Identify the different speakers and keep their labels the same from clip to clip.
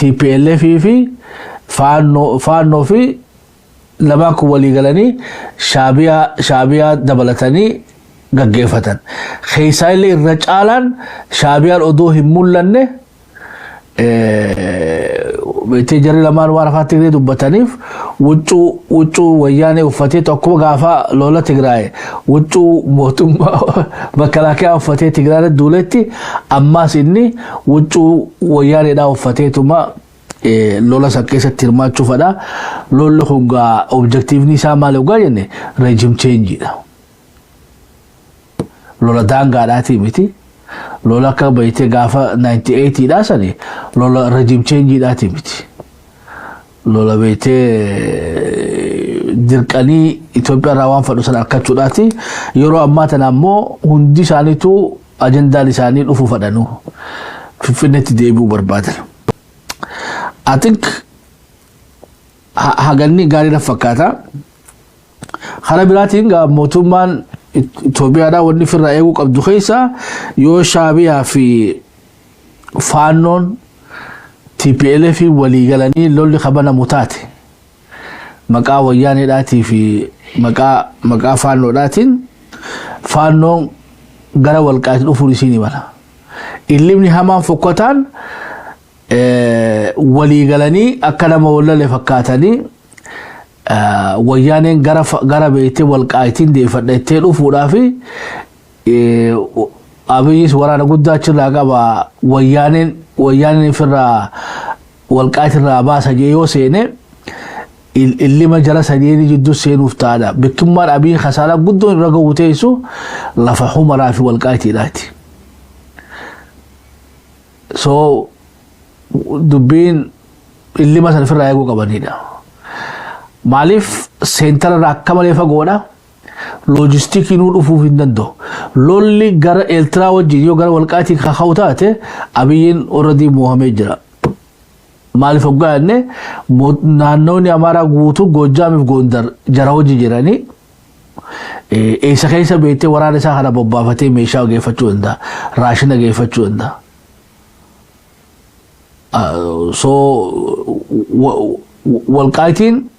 Speaker 1: TPLF fi Faannoo fi lamaan kun walii galanii Shaabiyaa dabalatanii gaggeeffatan. Keessaa illee irra caalaan Shaabiyaan odoo hin mul'anne beektee jarri lamaan waan afaan Tigree dubbataniif huccuu Wayyaanee uffatee tokkuma gaafa lola Tigraay huccuu mootummaa makalaakiyaa uffatee Tigraay duuletti, ammaas inni huccuu Wayyaaneedhaa uffateetuma lola san keessatti hirmaachuu fedha. Lolli kun gaa objectiveni isaa maali dhugaa jenne, regime changeiidha. Lola daangaadhaatii miti. Lola akka beektee gaafa 98dha sani lola regime changeiidhaatii miti. Lola beektee dirqanii Itoophiyaa irraa waan fedhu sana argachuudhaati. Yeroo ammaa tana ammoo hundi isaaniitu ajandaan isaanii dhufuu fedhanuu. Finfinneetti deebi'uu barbaadan. I think haganni gaarii na fakkaata. Karaa biraatiin gaa mootummaan Itoophiyaadhaa wanni ofirraa eeguu qabdu keessa, yoo Shaabiyaa fi Faannoon TPLF walii galanii lolli kabanamu taate, maqaa Wayyaaneedhaatii fi maqaa Faannoodhaatiin Faannoon gara Walqaatti dhufuun isiin mala. Illimni hamaan fokkotaan walii galanii akka nama wallale fakkaatanii Wayyaaneen gara beektee Walqaayitiin deeffadha jettee dhufuudhaaf, Abiyyis waraana guddaa achirraa qaba, Wayyaaneen ofirraa Walqaayitirraa baasa jee yoo seene, illima jara sadiini jidduu seenuuf ta'adha. Bikkummaan Abiyyi kasaaraa guddoon irra gahu teessu lafa Humaraa fi Walqaayitiidhaati. So dubbiin illima sana ofirraa eeguu qabanidha. Maaliif centera irraa akka malee fagoodha. Logisticii nuu dhufuuf hin danda'u. Lolli gara Eertiraa wajjin yoo gara Walqaayitiin kaka'u taate, Abiyyiin already mo'amee jira. Maaliif hoggaa jenne, naannoonni Amaaraa guutuu Goojjaamiif Gondar jara hojii jiranii eessa keessa beektee waraana isaa kana bobbaafatee meeshaa geeffachuu danda'a. Raashina geeffachuu danda'a. So Walqaayitiin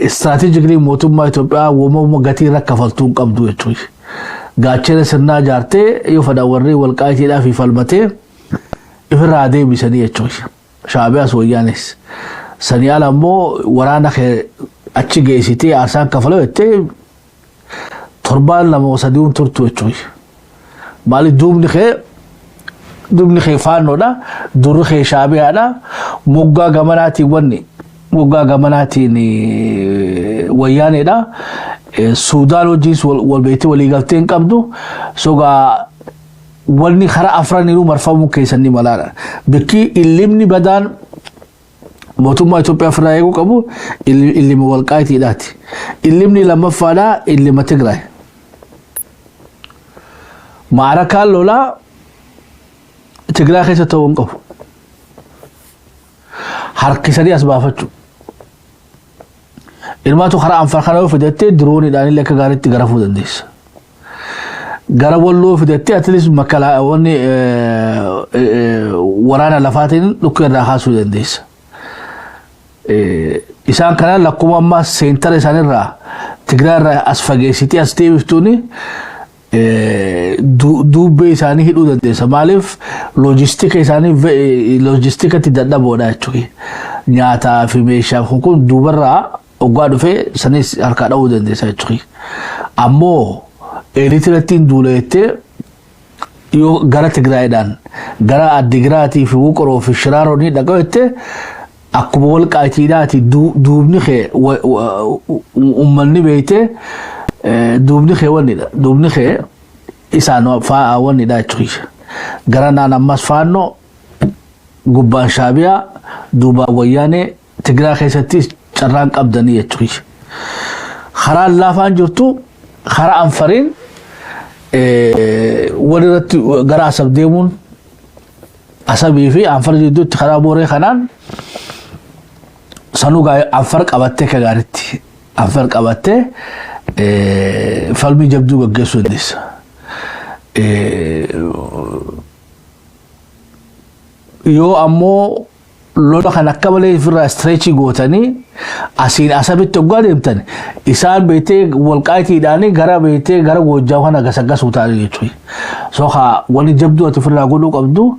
Speaker 1: strategically mootummaa Itoophiyaa uumama gatii irra kafaltuu hin qabdu jechuudha. Gaachana sirnaa ijaartee yoo fedhan warri Walqaayitiidhaaf falmatee ifirraa deebisanii jechuudha. Shaabiyaas Wayyaanis. Sanii ala ammoo waraana kee achi geessitee aarsaan kafaloo jettee torbaan 2 sadiin turtu jechuudha. Maaliif duubni kee Faannoodha, durri kee Shaabiyaadha, moggaa gamanaatiin wanni moggaa gamanaatiin Wayyaaneedha. Suudaan wajjin wal beektee walii galtee hin qabdu. Sogaa wanni karaa afraniinuu marfamuu keessan ni malaadha. Bikki illimni badaan mootummaa Itoophiyaa ofirraa eeguu qabu illima Walqaayitiidhaati. Illimni lammaffaadhaa illima Tigraay. Maarakaan lolaa Tigraay keessa ta'uu hin qabu. Harkisanii as baafachuu. Ilmaatu karaa Anfar kana yoo fidattee droneiidhaan illee akka gaariitti garafuu dandeessa. Gara Walloo fidattee at least makalaa wanni waraana lafaatiin dhukkee irraa kaasuu dandeessa. Isaan kana lakkuma ammaa centera isaanirraa Tigraay irraa as fageessitee as deebiftuuni duubbee isaanii hidhuu dandeessa. Maaliif logistica isaanii logisticatti dadhaboodha jechuudha. Nyaataa fi meeshaa kun duubarraa oggaa dhufee sanis harkaa dha'uu dandeessa jechuudha. Ammoo Eritiraatti duula jettee yoo gara Tigraayidhaan gara Addigiraatii fi Wuqiroo fi Shiraaroo ni dhaqoo jettee, akkuma Walqaayitiidhaati duubni kee uummanni beektee duubni kee wannidha. Duubni kee isaan wannidha jechuudha. Gara naan ammas Faannoo, gubbaan Shaabiyaa, duubaan Wayyaanee, Tigraay keessattis carraan qabdanii jechuudha. Karaan laafaan jirtu karaa Anfariin walirratti gara Asab deemuun, Asabii fi Anfar jidduutti karaa Booree kanaan sanuu Anfar qabattee akka gaariitti Anfar qabattee falmii jabduu gaggeessuu dandeessa. Yoo ammoo Lola kan akka malee ofirraa stretch gootanii asiin Asabitti hoggaa deemtan, isaan beektee Walqaayitiidhaan gara beektee gara Goojjaa kana gasaggasuu ta'anii jechuudha. So haa wanni jabduu ati ofirraa godhuu qabdu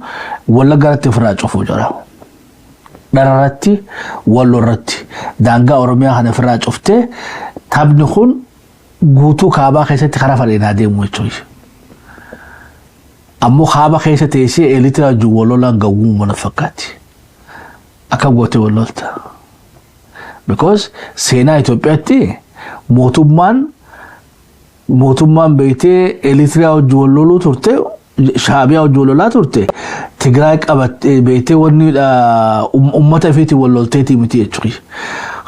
Speaker 1: Wallagga irratti ofirraa cufuu jira. Dhararratti, Walloo irratti, daangaa Oromiyaa kana ofirraa cuftee taphni kun guutuu kaabaa keessatti karaa fadheenaa deemu jechuudha. Ammoo kaaba keessa teessee Eertiraa wajjin wal lolaan gawwuu mana fakkaatti. Akka gootee wal lolta. Because seenaa Itoophiyaatti mootummaan beektee Eertiraa wajjin wal loluu turte, Shaabiyaa wajjin wal lolaa turte, Tigraay qabattee beektee wanni uummata ifiitiin wal lolteetii miti jechuudha.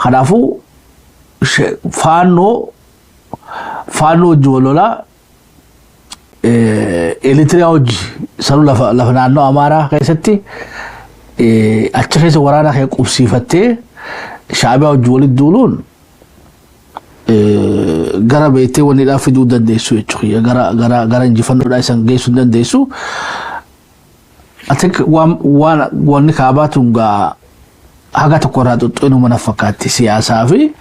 Speaker 1: Kanaafuu Faannoo wajjin wal lolaa, Eertiraa wajji sanuu lafa naannoo Amaaraa keessatti achi keessa waraana kee qubsiifattee Shaabiyaa wajji walitti duuluun gara beektee wanniidhaa fiduu dandeessu jechuudha. Gara injifannoodhaa isan geessuu dandeessu. I think waan wanni kaabaa tun gaa haga tokko irraa xuxxinuu mana fakkaatti, siyaasaa fi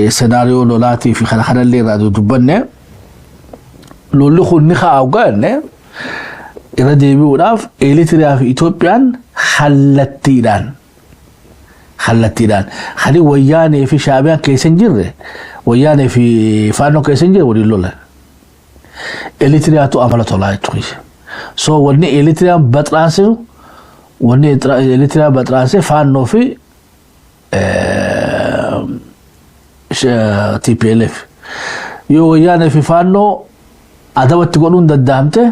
Speaker 1: scenario lolaatii fi kana kanallee irraa dubbanne. Lolli kun ni ka'a jenne irra deebi'uudhaaf, Eertiraa fi Itoophiyaan kallattiidhaan hani Wayyaanee fi Shaabiyaan keessa hin jirre, Wayyaanee fi Faannoo keessa hin jirre waliin lolan. Eertiriyaatu amala tolaa jechuudha. So wanni Eertiriyaan baxraansisu, wanni Eertiriyaan baxraanse Faannoo fi TPLF. Yoo Wayyaanee fi Faannoo adabatti godhuun danda'amte,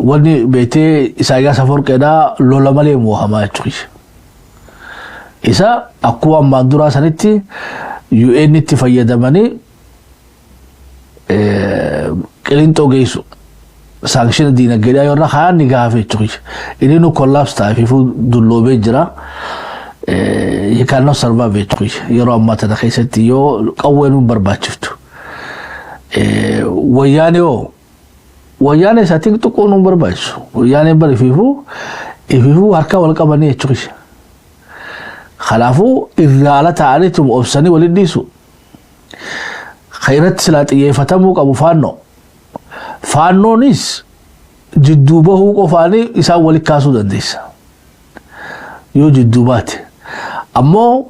Speaker 1: wanni beektee Isaayyaas Afawarqeedhaa lola malee mo'amaa jechuudha. Isa akkuma ammaan duraa sanitti UN itti fayyadamanii Qilinxoo geessu. Sanction diinagdeedhaa yoo irra kaan ni gaafa jechuudha. Inni nu collapse ta'eefuu dulloobee jira. He cannot survive jechuudha. Yeroo ammaa tana keessatti yoo qawwee nu barbaachiftu. Wayyaanee hoo, Wayyaanee isaatiin xiqqoo nu barbaachisu. Wayyaaneen bari ifiifuu harka wal qabanii jechuudha. Kanaafuu irraa ala ta'aniitu obsanii waliin dhiisu. Kan irratti silaa xiyyeeffatamuu qabu Faannoo. Faannoonis jidduu bahuu qofaanii isaan walitti kaasuu dandeessa. Yoo jidduu baate. Ammoo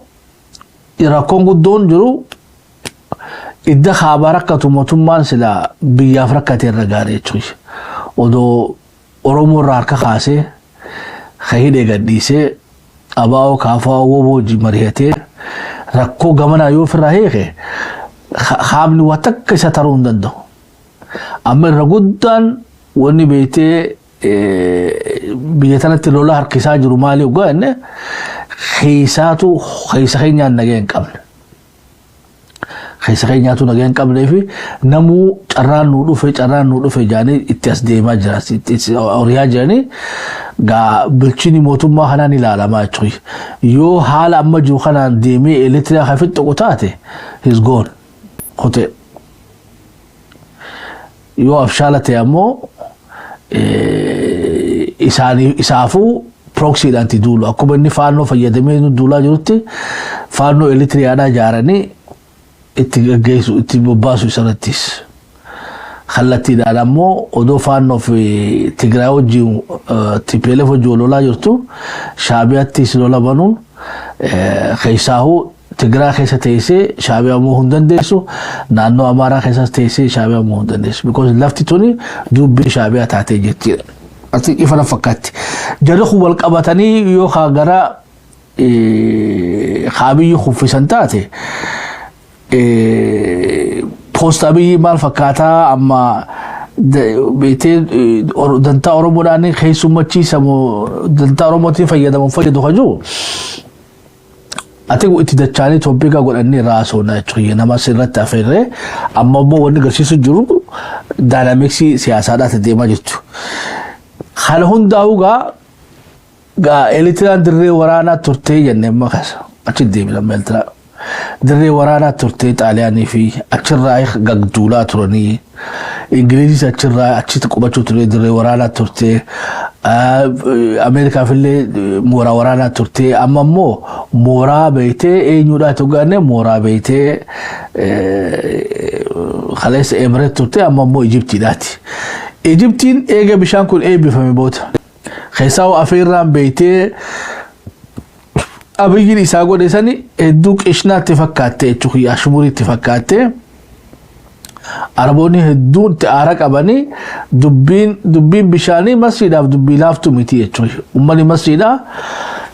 Speaker 1: rakkoon guddoon jiru idda kaabaa rakkatu, mootummaan silaa biyyaaf rakkate irra gaarii jechuudha. Odoo Oromoo irraa harka kaasee, ka hidhee gadhiisee, abaa'oo kaafaa woboo hojii mari'atee rakkoo gamanaa yoo ofirraa hiike, haamni waa takka isa taruu hin danda'u. Amma irra guddaan wanni beektee biyya tanatti lola harkisaa jiru maali hoggaa jenne, keessaatu keessa keenyaan nagaya hin qabne. Keessa keenyaatu nagaya hin qabnee fi namuu carraan nuu dhufe, carraan nuu dhufe jaanii itti as deemaa jira, itti horiyaa jiranii. Gaa bilchini mootummaa kanaan ilaalamaa jechuudha. Yoo haala amma jiru kanaan deemee Eertiraa kan fixxuqu taate, he's gone. Kutee. Yoo abshaala ta'e ammoo isaanii isaafuu proxydhaan itti duulu. Akkuma inni Faannoo fayyadamee duulaa jirutti Faannoo Eertiriyaadhaa ijaaranii itti gaggeessu, itti bobbaasu isarrattis. Kallattiidhaan ammoo odoo Faannoo fi Tigraay wajjin, TPLF wajjin lolaa jirtu, Shaabiyaattis lola banuun, keessaahuu Tigraay keessa teessee Shaabiyaa immoo hin dandeessu, naannoo Amaaraa keessas teessee Shaabiyaa immoo hin dandeessu. Because lafti tuni dubbii Shaabiyaa taatee jirtidha. Ati ifa na fakkaatti. Jarri kun wal qabatanii yoo gara Abiyyi kuffisan taate, post Abiyyi maal fakkaataa? Amma beektee dantaa Oromoodhaan keessummachiisamu, dantaa Oromootiin fayyadamu fayyadu kan jiru. Ati itti dachaanii topic godhannee irraa haasofna jechuudha. Nama sirratti afeerree amma immoo wanni agarsiisu jiru dynamics siyaasaadhaati deemaa jirtu. Kana hundaa'uu gaa Eritiraan dirree waraanaa turtee jennee amma kaasa achi deemina amma Eritiraan. Dirree waraanaa turte Xaaliyaanii fi achirraa gagduulaa turanii. Ingilizis achirraa achitti qubachuu ture, dirree waraanaa turte. Ameerikaaf illee mooraa waraanaa turte. Amma immoo mooraa beeytee eenyuudhaa togaanne, mooraa beeytee kaleessa Emireet turte, amma immoo Ijiptiidhaati. Ijiptiin eega bishaan kun eebbifame booda keessaa afeerraan beeytee Abiyyiin isaa godhe sani hedduu qishnaatti fakkaatte jechuudha, ashmuriitti fakkaatte. Araboonni hedduun itti aara qabanii dubbiin bishaanii Masriidhaaf dubbii laaftu miti jechuudha. Uummanni Masriidhaa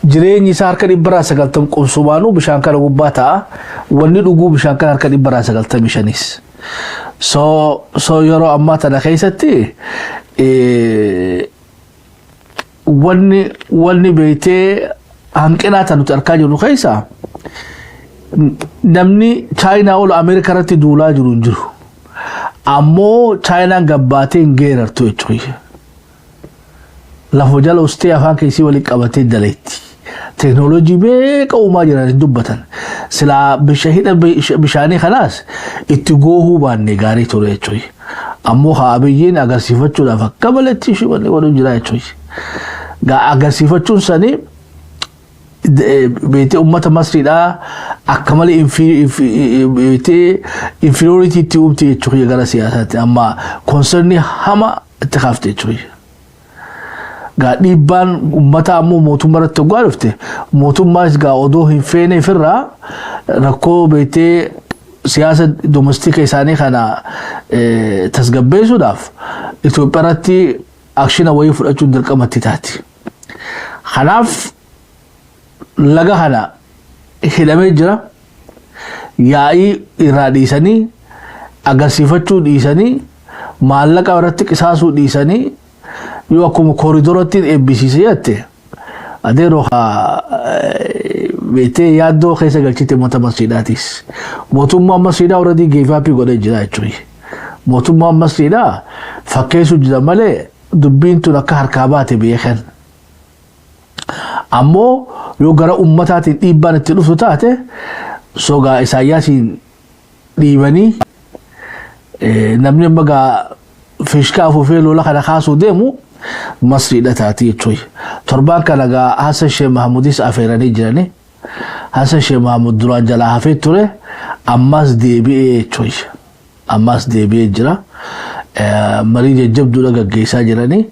Speaker 1: jireenyi isaa harka 90% qubsumaanuu bishaan kana gubbaa ta'a. Wanni dhuguu bishaan kana harka 95%s. So yeroo ammaa tana keessatti wanni beeytee hanqinaa tan nuti argaa jirru keessa namni Chaayinaa ol Ameerikaa irratti duulaa jiru hin jiru. Ammoo Chaayinaan gabbaatee hin geerartu jechuudha. Lafa jala ustee afaan keessii waliin qabatee daleetti. Teeknooloojii meeqa uumaa jiran hin dubbatan. Silaa hidha bishaanii kanaas itti goohuu baanne gaarii ture jechuudha. Ammoo haa Abiyyiin agarsiifachuudhaaf akka maletti shibanni godhu jira jechuudha. Gaa agarsiifachuun sanii beetee uummata Masriidhaa akka malee beetee inferiority itti uumte jechuudha gara siyaasaatti. Amma concern hama itti kaafte jechuudha. Gaa dhiibbaan uummata ammoo mootummaa irratti hoggaa dhufte, mootummaas gaa odoo hin feene ofirraa rakkoo beetee siyaasa domestic isaanii kana tasgabbeessuudhaaf Itoophiyaa irratti action wayii fudhachuun dirqamatti taati. Kanaaf laga kana hidhamee jira. Yaa'ii irraa dhiisanii, agarsiifachuu dhiisanii, maallaqa irratti qisaasuu dhiisanii, yoo akkuma kooridoratti eebbisiise jette, adeeroo haa beektee yaaddoo keessa galchite uummata Masriidhaatis. Mootummaan Masriidhaa already give up godhee jira jechuudha. Mootummaan Masriidhaa fakkeessuu jira malee dubbiin tun akka harkaa baate beekan. Ammoo yoo gara ummataatiin dhiibbaan itti dhuftu taate, sogaa Isaayyaasiin dhiibanii namni amma gaa fishkaa afuufee lola kana kaasuu deemu Masriidha taati jechuudha. Torbaan kana gaa Hassan Sheekh Mahamudis afeeranii jirani. Hassan Sheekh Mahamud duraan jalaa hafee ture, ammas deebi'ee jechuudha. Ammas deebi'ee jira. Marii jajjabduudha gaggeessaa jiranii.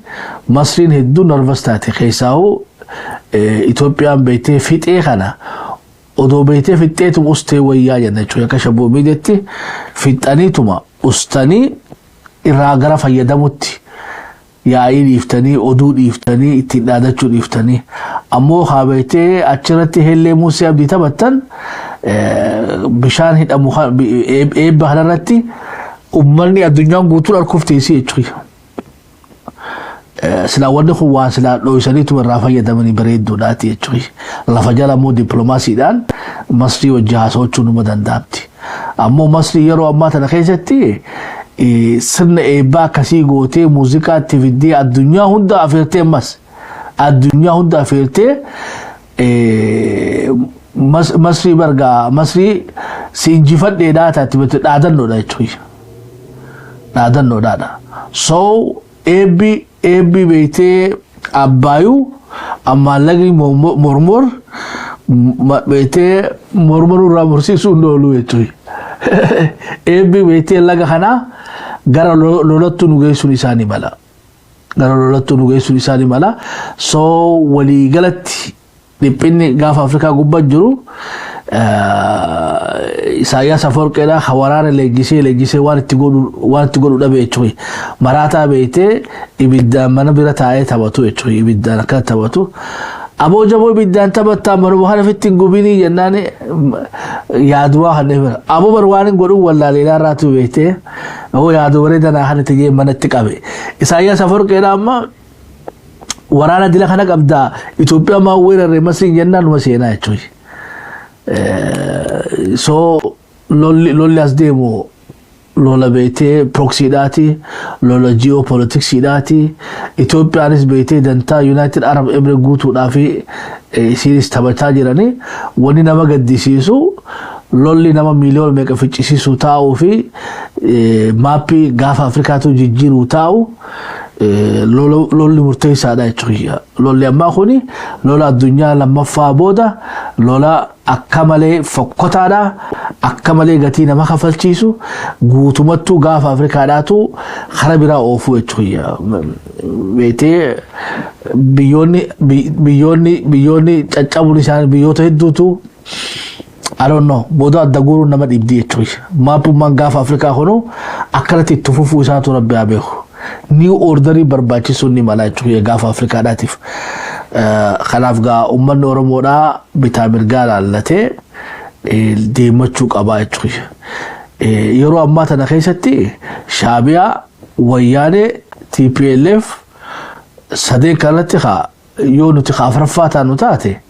Speaker 1: Masriin hedduu nervous taate, keessaa'u Itoophiyaan beektee fixee kana odoo beektee fixxeetuma ustee wayyaa jenna jechuudha. Akka Shabboo Miideetti fixxaniituma ustanii irraa gara fayyadamutti yaa'ii dhiiftanii, oduu dhiiftanii, ittiin dhaadachuu dhiiftanii, ammoo haa beektee achirratti hellee Muusee Abdii taphattan bishaan hidhamu eebba kanarratti uummanni addunyaan guutuun arguuf teessii jechuudha. Silaa wanni kun waan silaa dho'isaniituma irraa fayyadamanii bareedduudhaati jechuudha. Lafa jala immoo dippiloomaasiidhaan Masrii wajji haasa'uun numa danda'amti. Ammoo Masrii yeroo ammaa tana keessatti sirna eebbaa akkasii gootee, muuziqaa itti fiddee, addunyaa hunda afeertee, ammas addunyaa hunda afeertee, Masrii bargaa Masrii si injifadheedhaa taatti dhaadannoodha jechuudha. Dhaadannoodhaadha. So eebbi beektee Abbaayuu ammaan lagni Mormor beektee mormoruu irraa mursiisuu hin oolu jechuudha. Eebbi beektee laga kanaa gara lolattuu nu geessuun isaanii mala. Gara lolattuu nu geessuun isaanii mala. So waliigalatti dhiphinni gaafa Afrikaa gubbaa jiru, Isaayyaas Afawarqeedhaa waraana leenjisee leenjisee waan itti godhu dhabe jechuudha. Maraataa beektee ibiddaan mana bira taa'ee taphatu jechuudha. Ibiddaan akkana taphatu. Aboo jaboo, ibiddaan taphattaa, manuma kana ofitti hin gubinii jennaan yaaduwaa kan bira. Aboo bar waan hin godhu wallaaleedhaa irraatu beektee aboo yaadu bareeda naa kan itti jee manatti qabe. Isaayyaas Afawarqeedhaa amma waraana dila kana qabdaa, Itoophiyaa maa weerarre Masriin jennaan numa seenaa jechuudha. So lolli as deemu lola beektee proxydhaati, lola geopoliticsiidhaati. Itoophiyaanis beektee dantaa United Arab Emirates guutuudhaa fi isiinis taphachaa jiranii. Wanni nama gaddisiisu Lolli nama miiliyoona meeqa ficcisiisuu taa'uu fi maappii gaafa Afrikaatu jijjiiruu taa'u lolli murteessaadha jechuudha. Lolli ammaa kuni lola addunyaa lammaffaa booda lola akka malee fokkotaadha. Akka malee gatii nama kafalchiisu, guutumattuu gaafa Afrikaadhaatu kara biraa oofuu jechuudha. Beetee biyyoonni caccabuun isaanii biyyoota hedduutu, I don't know, booda adda guuruun nama dhibdi jechuudha. Maappummaan gaafa Afrikaa kunu akkanatti itti fufuu isaatu rabbi haa beeku. New orderii barbaachisuun ni mala jechuudha gaafa Afrikaadhaatiif. Kanaaf gaa uummanni Oromoodhaa bitaa mirgaa laallatee deemachuu qabaa jechuudha. Yeroo ammaa tana keessatti Shaabiyaa, Wayyaanee, TPLF sadeen kanatti haa yoo nuti afuraffaa taanu taate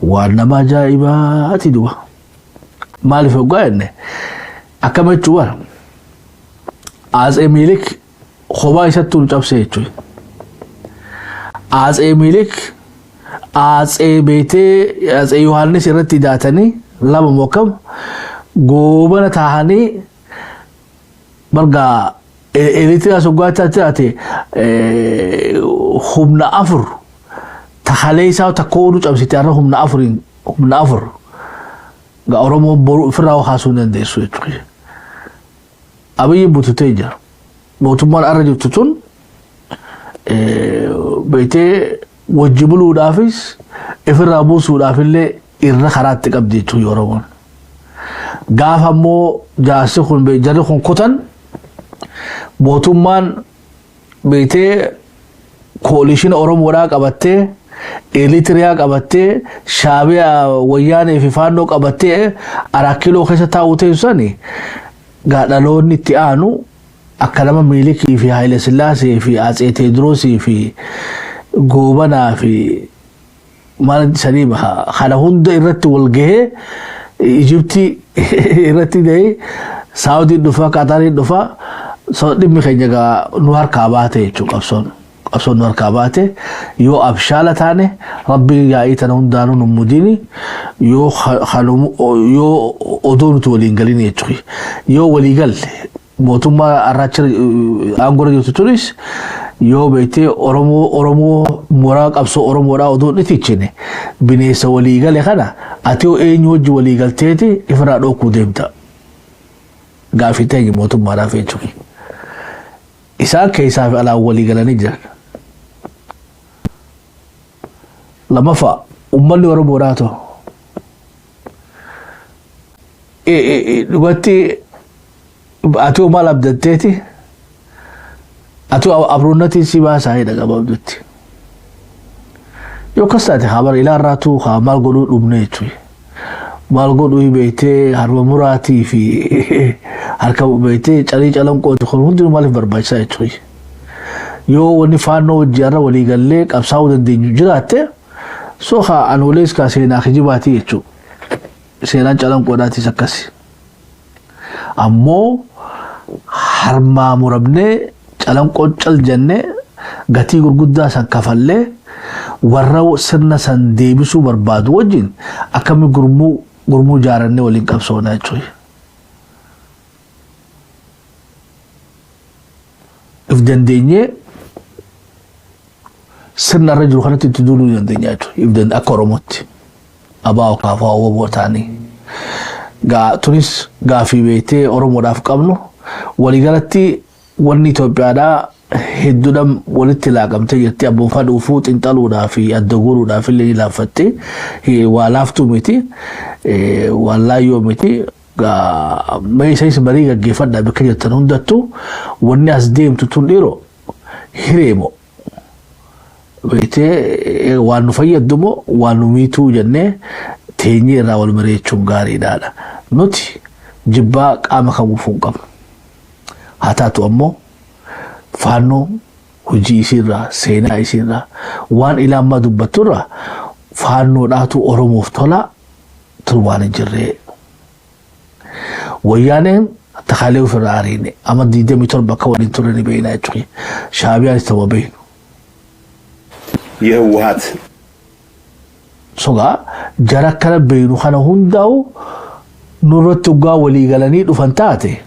Speaker 1: waan nama ajaa'ibaati duba. Maaliif hoggaa jenne, akkama jechuu bara Atsee Miilik kophaa isatti nu cabse jechuudha. Atsee Miilik Atsee beetee Atsee Yohaannis irratti daatanii lama mokkam goobana taahanii marga Eritiriyaa soggaa taate humna afur takalee isaa takka nu cabsite, har'a humna afuriin, humna afur gaa Oromoon boru ofirraa kaasuu hin dandeessu jechuudha. Abiyyi bututee jira. Mootummaan har'a jirtu tun beektee wajji buluudhaafis ofirraa buusuudhaaf illee irra karaatti qabdi jechuudha Oromoon. Gaafa immoo jaarsi kun, jarri kun kutan, mootummaan beektee coalition Oromoodhaa qabattee, Eritiriyaa qabattee, Shaabiyaa, Wayyaanee fi Faannoo qabattee Araakiloo keessa taa'uu teessu sani gaa dhaloonni itti aanu akka nama Miilikii fi Haayile Sillaasee fi Atsee Teediroosii fi Goobanaa fi maal sanii baha kana hunda irratti wal gahee Ijiptii irratti gahee, Saawudiin dhufa, Qatariin dhufa, dhimmi keenya gaa nu harkaa baate jechuudha qabsoon. Qabsoon nu harkaa baate yoo abshaala taane, rabbiin yaa'ii tana hundaanuu nu mudini, yoo odoo nuti waliin galin jechuudha. Yoo walii galle, mootummaa arraacha aangoo jirtu tunis yoo beektee Oromoo mooraa qabsoo Oromoodhaa odoo hin itichine, bineensa walii gale kana ati yoo eenyu wajji walii galteeti ifirraa dhookuu deemta. Gaafii ta'e mootummaadhaaf jechuudha. Isaan keessaa fi alaan walii galanii jiran. Lammaffaa, uummanni Oromoodhaa ta'u. Dhugatti ati maal abdatteeti? Ati abroonnatiin si baasaa hidha gabaabdutti. Yoo akkas taate haa bara ilaarraatu haa maal godhuu dhumne jechuudha. Maal godhuu beektee, harma muraatii fi harka beektee calii calanqooti kun hundinuu maaliif barbaachisaa jechuudha. Yoo wanni Faannoo wajji har'a walii gallee qabsaa'uu dandeenyu jiraatte, soo haa anoolees kaa seenaa kijibaatii jechuudha. Seenaan calanqoodhaatis akkasi. Ammoo harmaa muramnee calanqoo cal jennee gatii gurguddaa san kafallee warra sirna san deebisuu barbaadu wajjin akkami gurmuu ijaarannee waliin qabsoona jechuudha. If dandeenyee sirna irra jiru kanatti itti duuluu dandeenya jechuudha. Akka Oromootti. Abaa kaafaa woboo ta'anii. Gaa tunis gaafii beektee Oromoodhaaf qabnu. Waliigalatti wanni Itoophiyaadhaa hedduudhaan walitti laaqamtee jirti. Abboonfaa dhuufuu xinxaluudhaa fi adda guuruudhaaf illee ni laaffatte. Waa laaftuu miti. Waan laayyoo miti. Meeshaa marii gaggeeffadhaa bakka jirtan hundattuu. Wanni as deemtu tun dhiiroo hireemo. Beektee waan nu fayyaddu moo waan nu miituu jennee teenyee irraa wal mari'achuun gaariidhaadha. Nuti jibbaa qaama kamuufuu hin qabnu. Haa taatu ammoo Faannoo hojii isiirraa, seenaa isiirraa, waan ilaa ammaa dubbatturraa Faannoodhaatu Oromoof tola tun waan hin jirree. Wayyaaneen takaalee ofirraa ariine amma 27 akka waliin turre ni beekna jechuudha. Shaabiyaanis ta'uu beeknu.
Speaker 2: የህወሀት
Speaker 1: Sogaa jara akkana beeknu kana hundaa'u Nurratti hoggaa walii galanii dhufan taate,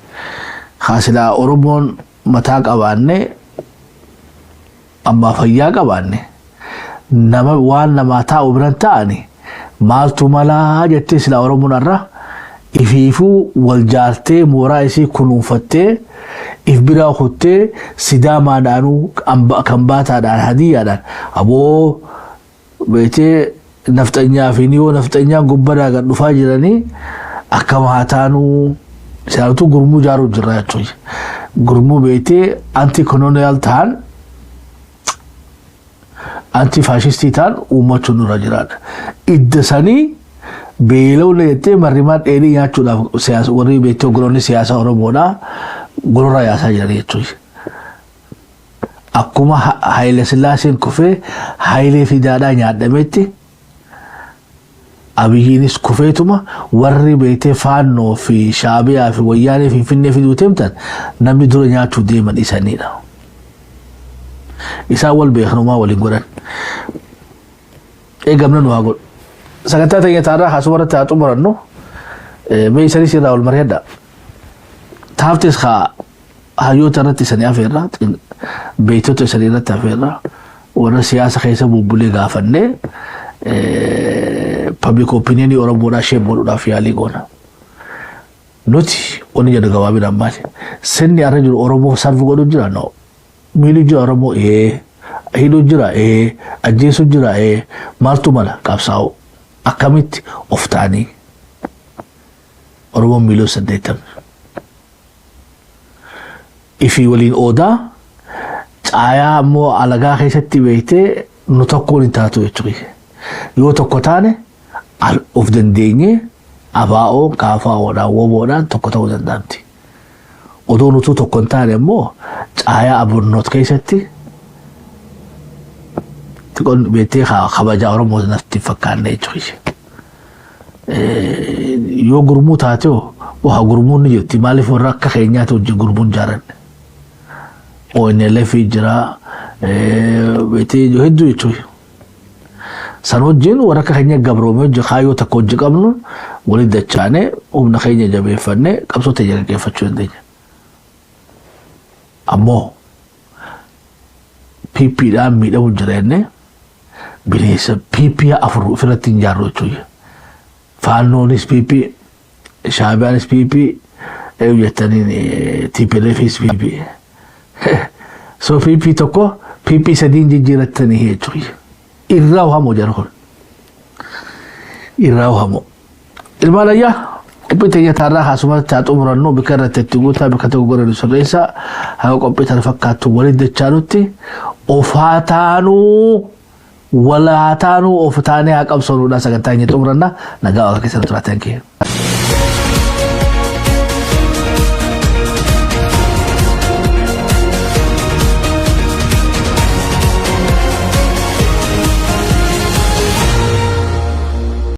Speaker 1: haasilaa Oromoon mataa qabaanne, ammaa fayyaa qabaanne, nama waan namaa taa'u biran ta'ani maaltu malaa jettee, silaa Oromoon irra ifiifuu wal jaartee, mooraa isii kunuunfattee, if biraa kuttee, Sidaamaadhaanuu, Kambaataadhaan, Hadiyyaadhaan, aboo beetee nafxanyaa fi niyoo nafxanyaan gubbadaa gad dhufaa jiranii akkama haa taanuu, isaanitu gurmuu ijaaruu jirra jechuudha. Gurmuu beetee anti colonial ta'an, anti faashistii ta'an uummachuun nurra jiraadha. Idda sanii beela'uun jettee marrimaan dheedhii nyaachuudhaaf siyaasa warri beektee hogganoonni siyaasa Oromoodhaa gorora yaasaa jiran jechuudha. Akkuma Haayile Sillaaseen kufee Haayilee Fidaadhaa nyaadhametti, Abiyyiinis kufeetuma warri beektee Faannoo fi Shaabiyaa fi Wayyaanee Finfinnee fiduu deemtan namni dura nyaachuu deeman isanidha. Isaan wal beekanumaa waliin godhan. Eegamna nu haa godhu. Sagantaa teenya taarraa haasuma irratti haa xumurannu. Mee isanis irraa wal mari'adha. Taaftes haa hayyoota irratti isanii afeerra, beektota isanii irratti afeerra, warra siyaasa keessa bubbulee gaafannee public opinion Oromoodhaa shape godhuudhaaf yaalii goona. Nuti wanni jedhu gabaabinaan maali? Sirni har'a jiru Oromoo serve godhu jira? No. Miidhu jira Oromoo? Ee. Hidhu jira? Ee. Ajjeesu jira? Ee. Maaltu mala? Qabsaa'u. Akkamitti of ta'anii? Oromoon miiliyoona 80. Ifii waliin oodaa caayaa ammoo alagaa keessatti beektee nu tokkoon hin taatu jechuudha. Yoo tokko taane of dandeenyee abaa'oo kaafaa'oodhaan woboodhaan tokko ta'uu danda'amti. Odoo nutuu tokko hin taane immoo caayaa aburnoot keessatti xiqqoon beektee kabajaa Oromoo natti hin fakkaanne jechuudha. Yoo gurmuu taate hoo, waa gurmuun ni jirti, maaliif warra akka keenyaati wajjin gurmuun jaaranne. ONLF jira, beektee hedduu jechuudha. San wajjin warra akka keenya gabroomee hojii kaayyoo takka hojii qabnu walitti dachaanee humna keenya jabeeffannee qabsoo teenya gaggeeffachuu dandeenya. Ammoo PPdhaan miidhamu jira jennee bineensa PP afur ofirratti hin jaarru jechuudha. Faannoonis PP, Shaabiyaanis PP, jettaniin TPLFis PP. So PP tokko PP sadiin jijjiirattanii jechuudha. Irraa hamoo jara kun. Irraa hamoo. Ilmaan ayyaa, qophii teenya taarraa haasumatti haa xumurannu. Bika irratti itti guutaa, bika tokko godhanu sirreessa. Haga qophii tana fakkaattu walitti dachaanutti of haa taanuu, wal haa taanuu, of taanee haa qabsoonuudha. Sagantaa keenya xumuranna. Nagaa Waaqa keessatti turaatan kee.